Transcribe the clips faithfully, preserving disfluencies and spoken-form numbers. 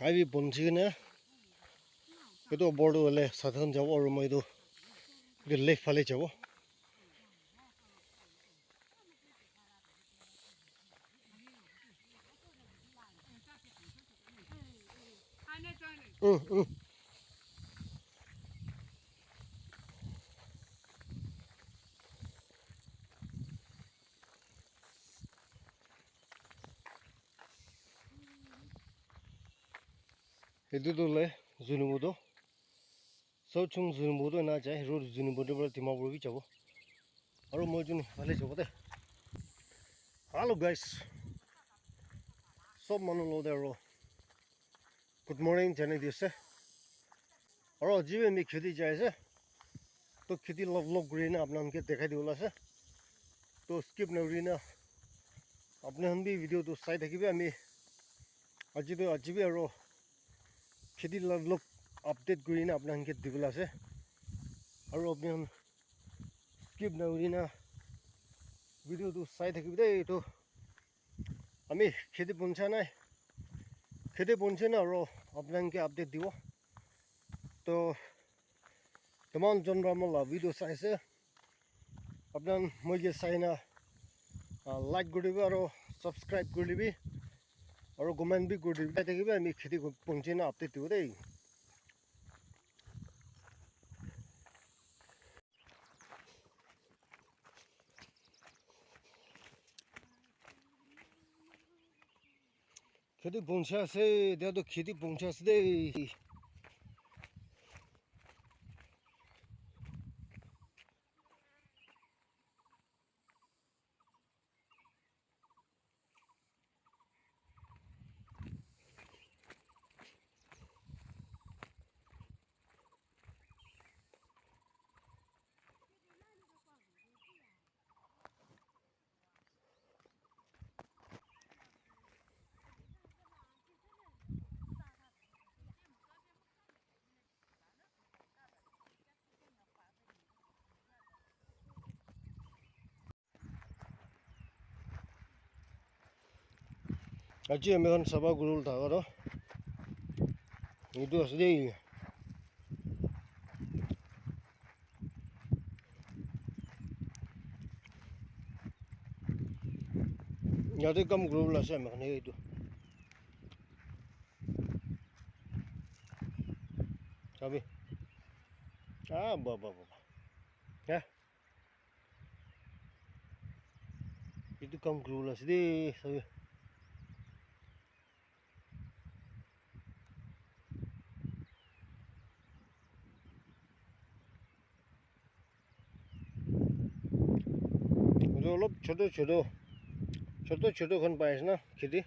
Highway bon thikena etu opor te hoile sathon jabo aru moi etu etu left phale jabo. Mm, mm. Etu tu le Zunheboto. South Chungchang Zunheboto ena jai, road Zunheboto para Dimapur bi jabo. Aru moi jun phale jabo de. Hello guys. Sob manu lo de aro. Good morning, jane di ase. Aro aji bi ami kheti jai ase. To kheti log log kuri na apna khan ke dekhai dibole ase. To skip na kuri na apna khan bi video to sai thakibi ami. Aji to aji bi aro kheti la log update kuri na apna khan ke dibole ase. Aro apni khan skip na kuri na video to sai thakibi de to. Ami kheti poncha nai. Kheti ponche na aro apna khan ke update dibo. To taman jon para moi la video sai ase. Apna khan moi ke sai na, ah, like kuri dibi aro subscribe kuri dibi aro comment bi kuri dibi. Tai thakibi ami kheti ponche na update dibo de. Kheti poncha ase, etia tu kheti poncha ase de. Aji ami khan sapha kuribole thaka toh etu ase de. Yate kam kuribole ase ami khan etu. Sabi. Ah, ba, ba, ba, ba. Ha? Etu kam kuribole ase de, sabi. Etu olop chotu chotu, chotu chotu khan pai ase na kheti.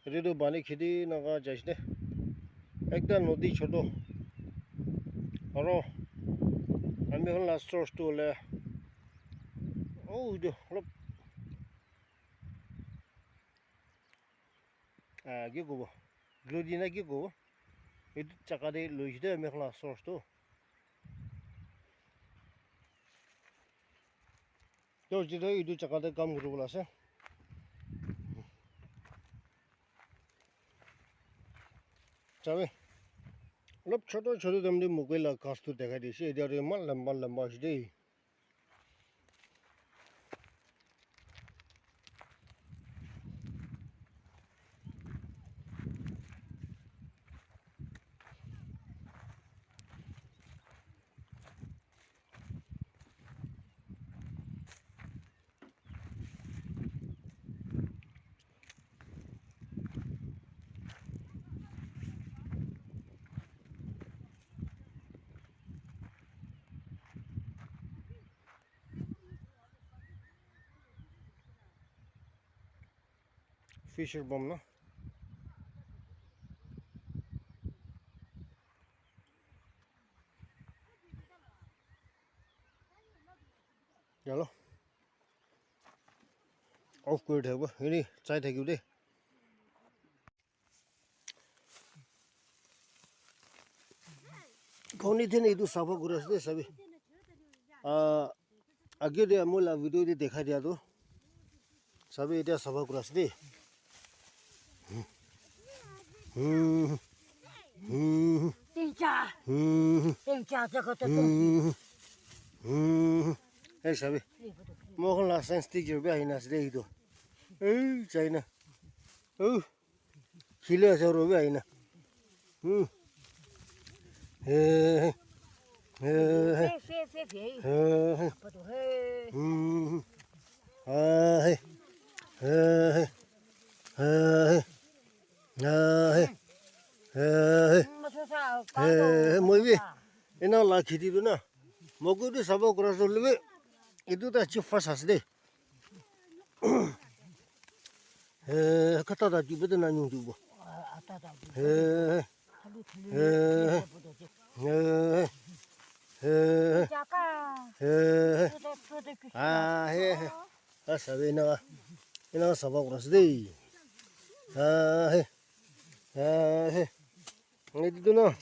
Etu tu pani kheti naga jai ase de. Ekta nodi chotu. Aro ami khan la source tu hoile, oh, etu olop, ah, ki kobo? Glue di na ki kobo? Etu jaka te loise de ami khan la source tu. Toh, etu, etu jaka te kam kuribole ase. Sabi, olop chotu chotu time te mokoi la ghas tu dekhai dise, etia tu eman lamba lamba ase de. Fisher bomb na. Yalo. Off kuri thakibo. Ini chai thakibo de. Koni thene etu sapha kuri ase de, sabi. Ah, age de moi la video de dekhai dia tu. Sabi, etia sapha kuri ase de. Hmm. Hmm. Tincha. Hmm. Tincha, jaga to. Hmm. Hmm. Hey, sabi. Mo khan la science teacher bi ahina ase de etu. Hey, China. Oh. Chile ase aro bi ahina. Hmm. Hey. Hey. Fe, fe, fe, fe. Hey. Apa tu, hey. Hmm. Ah, hey. Hey. Hey. Ah, hey. Hey. Masa sa, Hey, moi bi. Ena la khiti tu na. Moku tu sabo kura so lebe. Itu ta chi first ase de. Eh, kata da ju bete na nyung ju bo. Eh, eh, eh, eh, eh. Ah, he, he. Ah, sabe na. Ina sabo kura se de. Ah, he. Ah, he. Ngai tu na.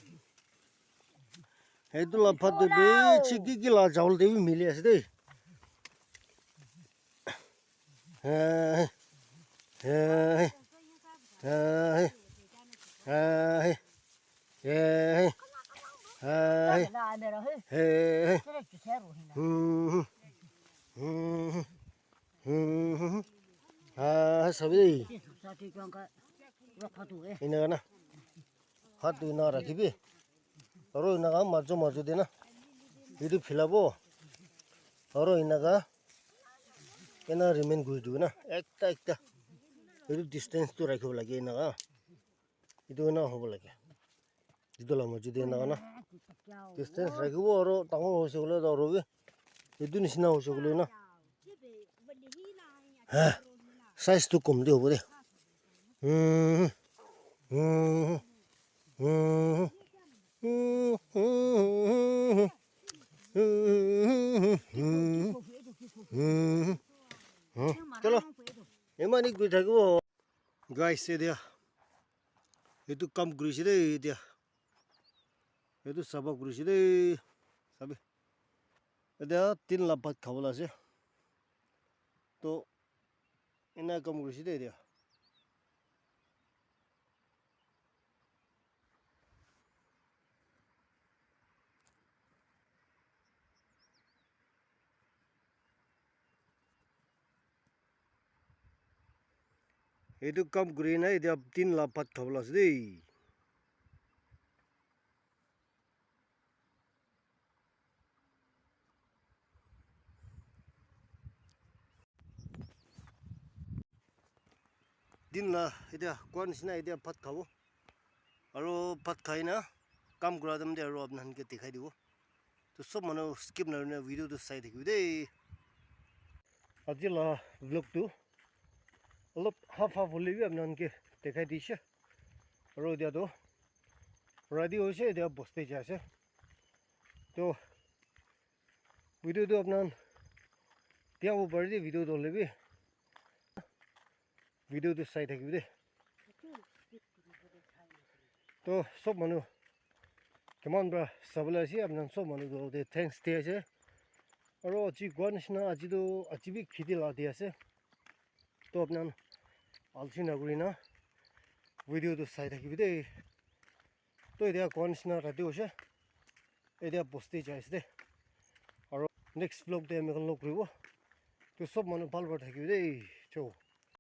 Etu la phat te bishi ki ki la chawal te bi mili ase de. Hey, hey, hey, hey, hey, hey, hey, hey, hey. Hmm, hmm, hmm, hmm. Ah, sabi. Ina na. Hat tu ina rakhibi. Aro enaka majo majo de na. Etu philabo. Aro enaka. Ena remain kuri dibo na. Ekta ekta. Etu distance tu rakhibo lage enaka. Etu ena hobo lage. Etu la majo de enaka na. Distance rakhibo aro dangor hoise koile toh aro bi. Etu nishina hoise koile na. Ha, size tu kom de hobo de. Hmm. Hmm. Hmm. Hmm. Chalo. Imani gui thakibo. Guys, etia. Etu kam kuri ase de etia. Etu saba kuri ase de. Sabi. Etia tin la bhat khabole ase. To ena kam kuri ase de etia. Etu kam kuri na etia tin la bhat khabole ase de. Din la etia koa nishina etia bhat khabo. Aro bhat khai na kam kura time te aro apni khan ke dikhai dibo. To sob manu skip na kurina video tu sai thakibi de. Aji la vlog tu olop half half hoile bi apni khan ke dikhai dishe. Aro etia tu ready hoise, etia bosti jai ase. To video tu apni khan diya hobo pare de, video tu hoile bi video tu sai thakibi de. To sob manu kiman para sabole ase, apni khan sob manu tu thanks di ase. Aro aji koa nishina aji tu aji bi kheti la di ase. To apni khan alsi na kurina video tu sai thakibi de. To etia koa nishina rati hoise. Etia bosti jai ase de. Aro next vlog te ami khan log kuribo. To sob manu bhal para thakibi de. Chao.